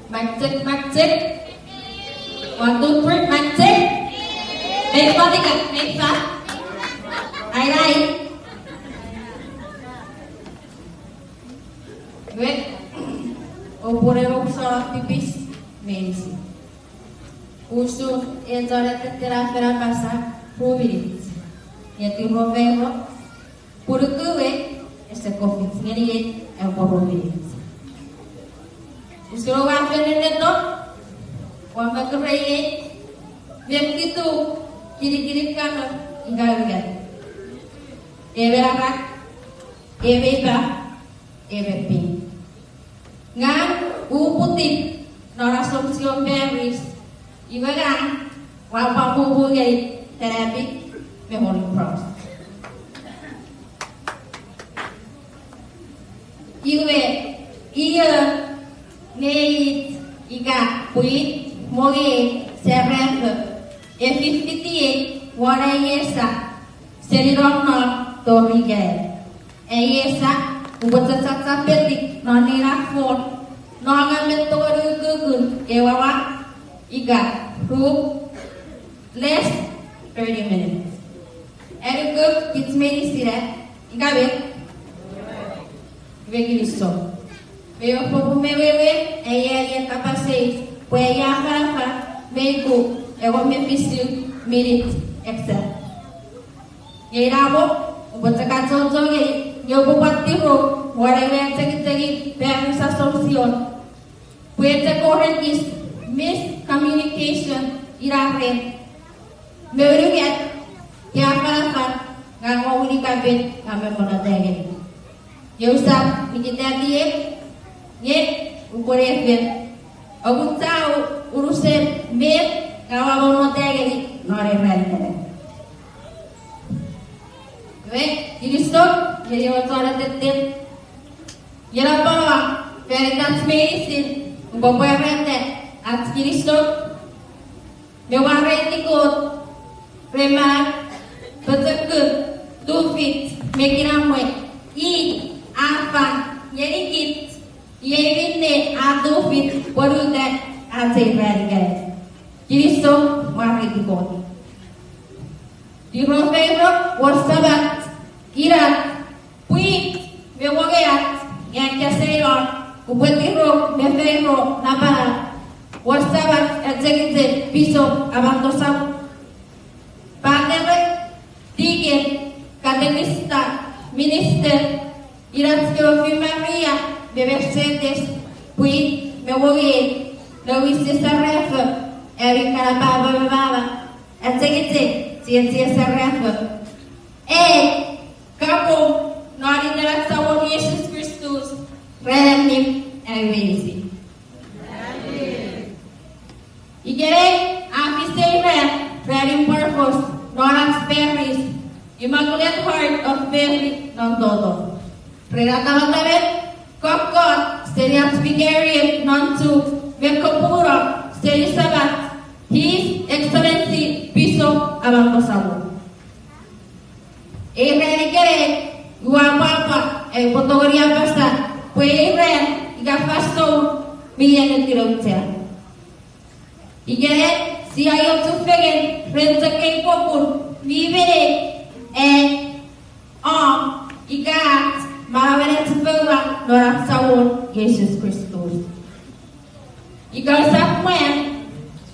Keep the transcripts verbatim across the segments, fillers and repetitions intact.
Mic check, mic check. One, two, three, mic check. Mei fat ika, mei fat? Ai, ai. Iwe, oupwe ne omusano tipis meinisin. Usun echo ne tetena fen apasa, ru minich. Nge tirou feino, pun ukuei ese kofit ngeniei ewe ru minich. Usun oua fen nenneto, oua mokureiei, me fitu kinikinin kamo ika unungat. Emon arak, emon pa, emon pin. Ngang uputiw non Assumption Parish, iwe ngang ua pwan pupungei Tenapik me Holy Cross. Iwe, io nengin ika pwin, mongeei, serafo, e fifitiei won ei esa seni nonnom tori ikenai. Ei esa, upwe chachapeti non ena fon, nonga me tongeni ukukun ew awa ika ru, less thirty minutes. Anuku kich meinisin, ika met? Iwe kinisou. Pwe oupwe pwan me wewe, ei aien kapas eis, pwe ei afanafan mei ku ewe me fisu minit exact. Nge ina mo, upwe chok achocho ngeni, nge upwe pwan tirou won ewe achengicheng Parish Assumption, pwe echok wor ekis miscommunication ina ren. Me unungat, ei afanafan, ngang ua wini kapet ngang me monota ngeni. Nge usap nikitatiei, nge upwe ne fen omuchau unusen met ngang ua monota ngeni non ei ran ikenai. Iwe, kinisou ngeni ewe chon atetten. Ina pwan fan itach meinisin, upwe pwarata ach kinisou me mwareiti Kot ren man, pochokun, tufich me kinamwe i a fang ngenikich, iei minne a tufich pwonueta ach ei ran ikenai. Kinisou, mwareiti Kot. Tirou feino, wor Sapat, ina pwin me mongeach, nge ai kaseion upwe tirou me feino napanap wor Sapat achengicheng pisop amanto sam, patere, tiken, katekista, minista, inach kewe fin Maria me Mercedes, pwin me mongeei, nouwis serafo, ami kana papa me mama, achengicheng chiechi serafo. Ei, kapong non iten ach Samon Jises Kristus, ran annim ami meinisin. Ikenai a fis ei ran, ranin pwarfos, non ach parish, Immaculate Heart of Mary non Toto. Ren atamatame, kokkot seni ach Vicaria non Chuuk me kopuno seni Sapat, His Excellency Bishop Amanto Samon. Ei ran ikenai, ua pwapwa ai upwe tongeni apasa pwe ei ran ika fansoun mi ennetin auchea. Ikenai sia iochufengen ren chok ei popun mi menei, e, om, ika ach manauen achifoua non ach Samon Jises Kristus. Ika usap mwan,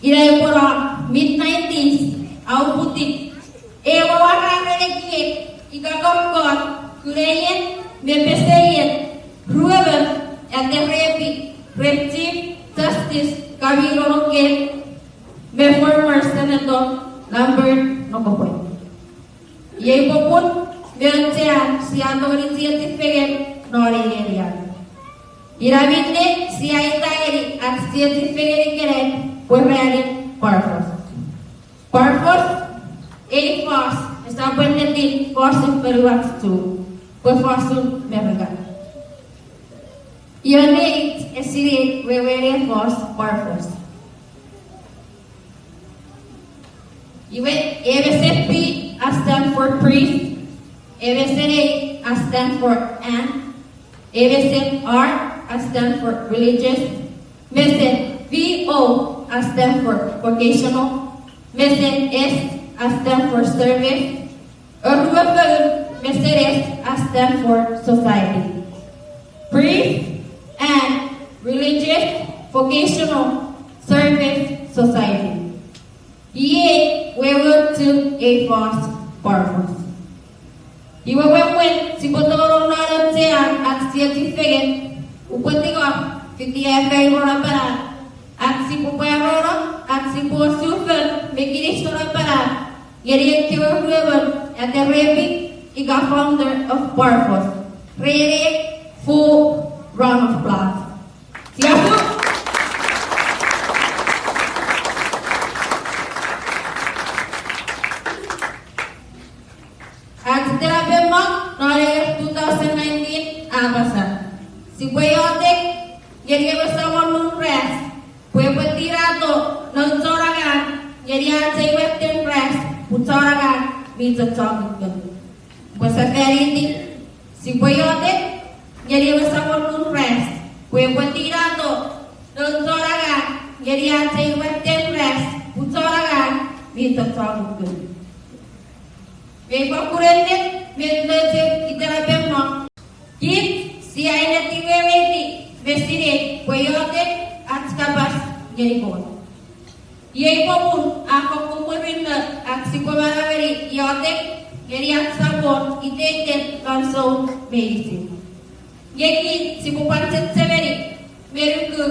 ina epwe no mid nineties, a uputiw ewe wawa ren ekiek ika kokkot, kuneien me peseien ruemon aterepi ren Chief Justice Kamino Okech me former Senator Lambert Nokopwe. Iei popun me auchean sia tongeni chiechi fengen non ei nenian. Ina minne sia eita ngeni ach chiechi fengen ikenai pwe ranin pwarfos. Pwarfos, ei fos esap ennetin fosun fonuach Chuuk, pwe fosun Merika. Ion neich esinei wewen ei fos pwarfos? Iwe, M S N P a stand for priest, M S N A a stand for an, M S N R a stand for religious, Mesen V O a stand for vocational, mesen S a stand for service, oruwe foun mesen S a stand for society. Brief and religious vocational service society. Iei wewen chok ei fos Parfos. Iwe wewen sipwe tonong non auchean ach sia chufengen, upwe tingor fiti afailon napanap, ach sipwe pwarano, ach sipwe osufon me kinisou napanap ngeni ekkewe ruemon at the ready ika founder of Parfos, ren ei full round of applause. Sia su. Ach itenapen mong non ei two thousand nineteen a apasa, sipwe iotek ngeni ewe Samon Nurun Ras pwe epwe tinato noun chon angang ngeni ach ei watten ras, pun chon angang mi chochon kukkun. Pwe sefaniti, sipwe iotek ngeni ewe Samon Nurun Ras pwe epwe tinato noun chon angang ngeni ach ei watten ras, pun chon angang mi chochon kukkun. Mei fokkun ennet met nouch ei itenapen mong. Kich sia ennet weweiti me sinei pwe iotek ach kapas ngeni Kot. Iei popun a fokkun murinno ach sipwe manaueni iotek ngeni ach Samon iteiten fansoun meinisin. Nge kich sipwe pwan chechemeni me nuku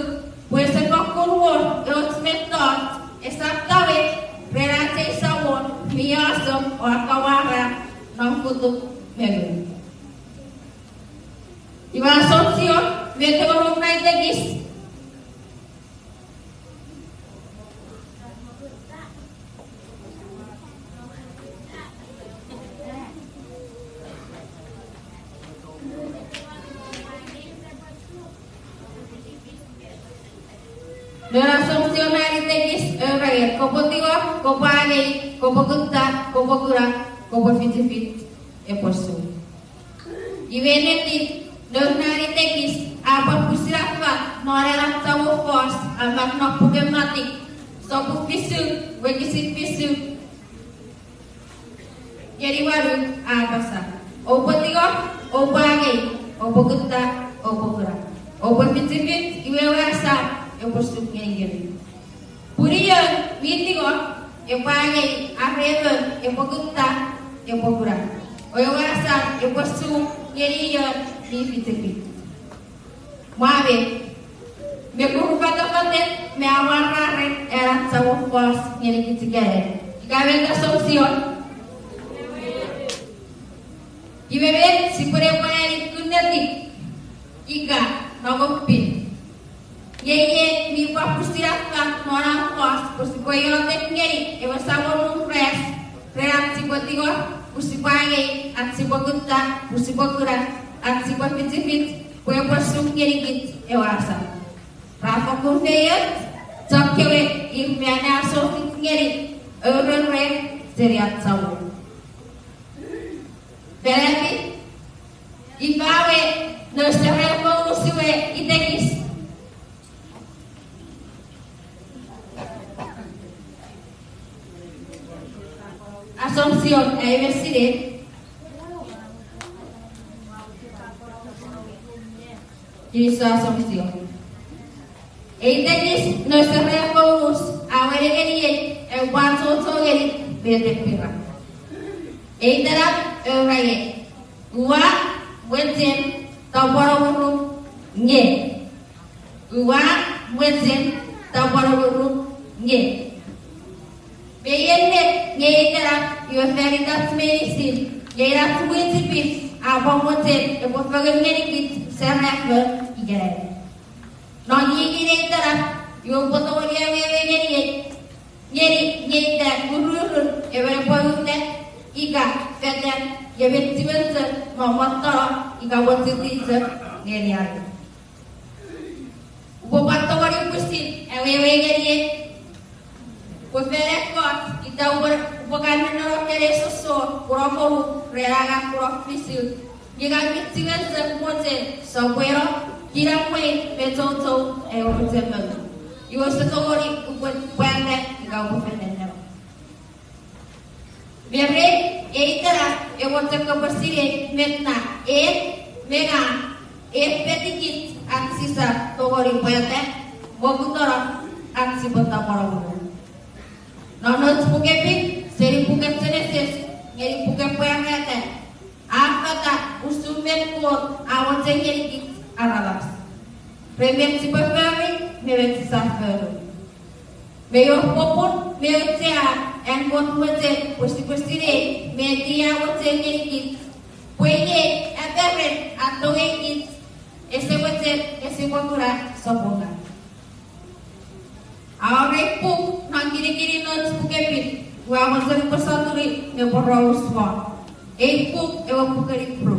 pwe ese fokkun wor och mettoch esap tawe ren ach ei Samon mi awesome o akkamwara non futuk me ngun. Iwe assumption, met ewe ruemon itekis? Non assumption an itekis, ewe rae, kopwe tingor, kopwe angei, kopwe kutta, kopwe kuna, kopwe fichifich, epwe su. Iwe ennetin, non an itekis a pwan pwisin affat non ena samon fos a mak non puken Matiu, sopun fisu, wokisin fisu ngeni wanu, a apasa, oupwe tingor, oupwe angei, oupwe kutta, oupwe kuna, oupwe fichifich, iwe ewe asam epwe suk ngenikemi. Pun ion mi tingor epwe angei, are emon epwe kutta epwe kuna, o ewe asam epwe suk ngeni ion mi fichifich. Mwa met, me kurufatafatan me amwararen ena samon fos ngenikich ikenai, ika met assumption? Iwe met sipwe ne pwan ani kunnetik ika nongonong pin? Nge iei mi pwan pwisin affat non an fos pwe sipwe iotek ngeni ewe samon Nurun Ras ren ach sipwe tingor pwe sipwe angei, ach sipwe kutta pwe sipwe kuna, ach sipwe fichifich pwe epwe suk ngenikich ewe asam. Ra fokkun feioch, chokkewe ir mi anneasochis ngeni ouren ren seni ach samon. Fanapi, ifa we non serafo unus we itekis? Assumption, ai we sinei? Kinisou assumption. Ei tekis non serafo unus a wene ngeniei, ewe pwan chocho ngeni met e pira. Ei tenap ewe rae, ua mochen tapweno mwirum nge. Ua mochen tapweno mwirum nge. Mei ennet nge ei tenap iwe fan itach meinisin, nge inach mwichipich a pwan mochen epwe fengen ngenikich serafo ikenai. Non ikenai ei tenap, iwe upwe tongeni awewe ngeniei, ngeni nge ita ururun emon epwe uta ika fetan nge met chiwen chok mommottono ika mochiti chok ngeni ami. Upwe pwan tongeni pwisin awewe ngeniei pwe fan ekkoch ita upwe, upwe kan nonno ken ei sossot, kuno monu ren angang, kuno fisu, nge ika met chiwen chok mochen sopweno Kinamwe me chouchou ewe mochen monu. Iwe use tongeni upwe pwata ika upwe fefetan. Me rei, ei tana ewe chok epwe sinei met na en me ngang, en petikich ach sisap tongeni pwata, mokutono ach sipwe tapweno mwirin. Non ach pukepin, seni puken Genesis ngeni puken Pwarata, a fata usun met Kot a mochen ngenikich aramas, ren met sipwe fori me met sisap fori. Me wor popun me auchean an Kot mochen pwe sipwe sinei met i a mochen ngenikich, pwe iei eperen a tongeikich, ese mochen ese pwe kuna sopuna. A wor ei puk non kinikinin ach pukepin, ua mochen upwe sotuni me poraus won. Ei puk ewe puken Ipru.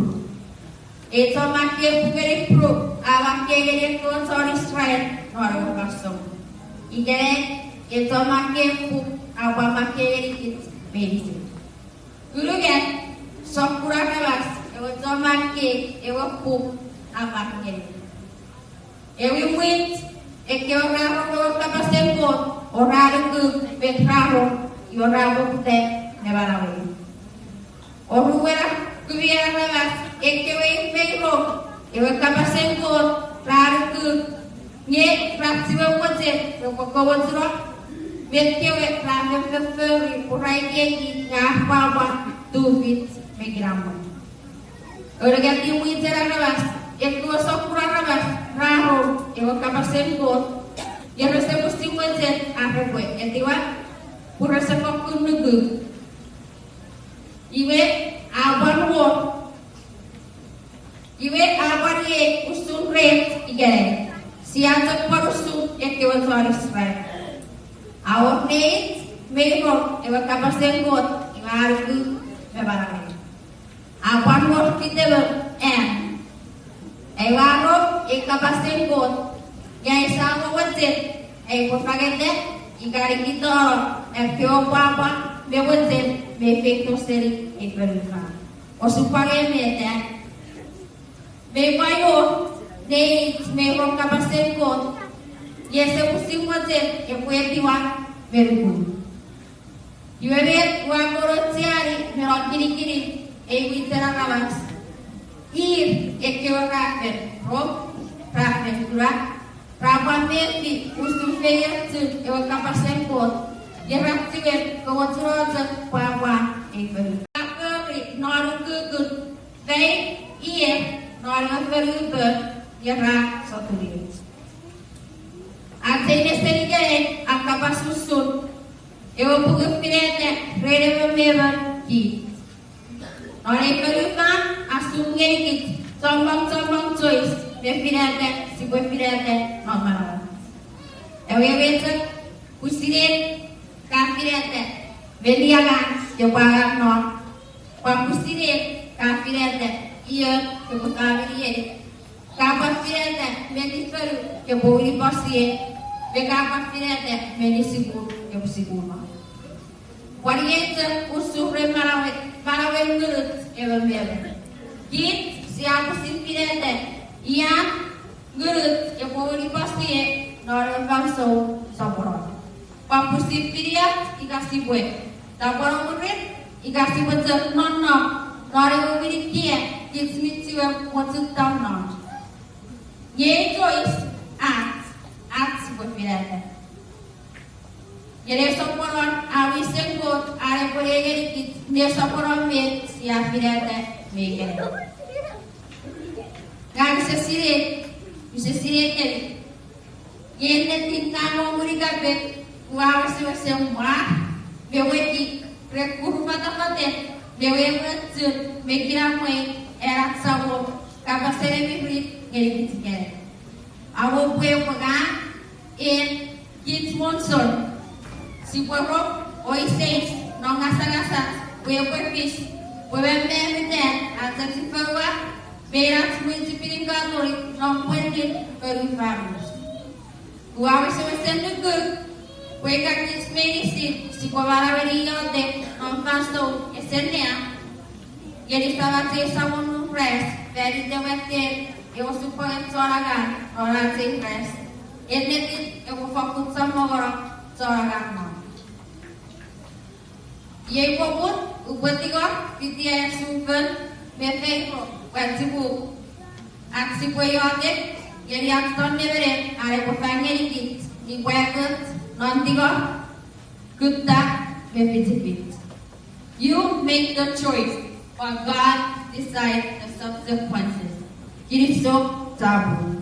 Ei chon makkei puken Ipru a makkei ngeni ekkewe chon Israel non ewe fansoun. Ikenai, ei chon makkei puk a pwan makkei ngenikich meinisin. Unungat sokkun aramas ewe chon makkei ewe puk a mak ngeni. Ewe mwich, ekkewe ra rong ewe kapasen Kot o ra nuku met ra rong, iwe ra poputa ne manaueni. Oruan, kumi aramas ekkewe ir mei rong ewe kapasen Kot, ra nuku, nge ra chiwen mochen repwe komochuno met kewe ra men fofori pwe ra ekieki nge ar pwapwa, tufich me kinamwe. Unungat mwichen aramas, ekkewe sokkun aramas ra rong ewe kapasen Kot, nge rese pwisin mochen ar repwe etiwa pwe rese fokkun nuku. Iwe, a pwan wor, iwe a pwan iei usun rech ikenai, sia chok pwan usun ekkewe chon Israel. A wor neich mei rong ewe kapasen Kot, iwe a nuku me manaueni. A pwan wor fitemon an, iwe a rong ei kapasen Kot, nge a esamo mochen ai upwe fangeta ika nikitano ekkewe pwapwa me mochen mi feito seni ei fonufan. Osupwang, meta, mei pwan wor neich mei rong kapasen Kot, nge ese pwisin mochen epwe etiwa me nuku. Iwe met ua kon aucheani me non kinikinin ei mwichen aramas? Ir ekkewe ra fen rong, ra fen kuna, ra pwan mefi usun feiochun ewe kapasen Kot, nge ra chiwen komochuno chok pwapwan ei fonu. Ra fori non ukukun faik ier non ewe fonu pon, nge ra sotuni. Ach ei nesen ikenai a kapas usun ewe puken Finata ren emon me emon kich. Non ei fonufan a suk ngenikich chommong chommong choice me finata sipwe finata non manauach. Ewe, ewe chok pwisin en ka finata meni angang kopwe angang non, pwan pwisin en ka finata io kopwe famini ngeni, ka pwan finata meni fonu kopwe winipasi ie, me ka pwan finata meni sukun kopwe sukun non. Pwan iei chok usun ren manauen, manauen ngunuch emon me emon. Kich sia pwisin finata ia ngunuch kopwe winipasi ie non ewe fansoun soponon. Pwan pwisin finiach ika sipwe tapweno mwirin, ika sipwe chok nonnom non ewe winikia kich mi chiwen mochuttam non. Nge ei choice ach, ach sipwe finata. Nge nesoponon a wisen Kot an epwe ngenikich nesoponon met sia finata me ikenai. Ngang use sinei, use sinei kemi. Nge ennetin ngang won unungat pet, ua wesewesen mwa me wekik ren kuru fatafatan me wewen chun me kinamwen ena Samon kapasen emirit ngenikich ikenai. Amo pwe epwe ngang, en, kich monson sipwe rong o iseis non ngasangasach pwe epwe fis pwe me mamarita ach achifoua me ach mwichipinin Katolik non pwenin fonufan. Ua wesewesen nuku pwe ika kich meinisin sipwe manaueni iotek non fansoun ese nea ngeni Samach ei Samon Kraist fan iten watten ewe osupwangen chon angang non ach ei rest, ennetin epwe fakkun chommongono chon angang non. Iei popun upwe tingor fiti ai sufon me feino, pwan chipuk, ach sipwe iotek ngeni ach chon nemenem an epwe fang ngenikich nipwakoch non tingor, kutta, me fichifich. You make the choice, but God decides the consequences. Kinisou chapur.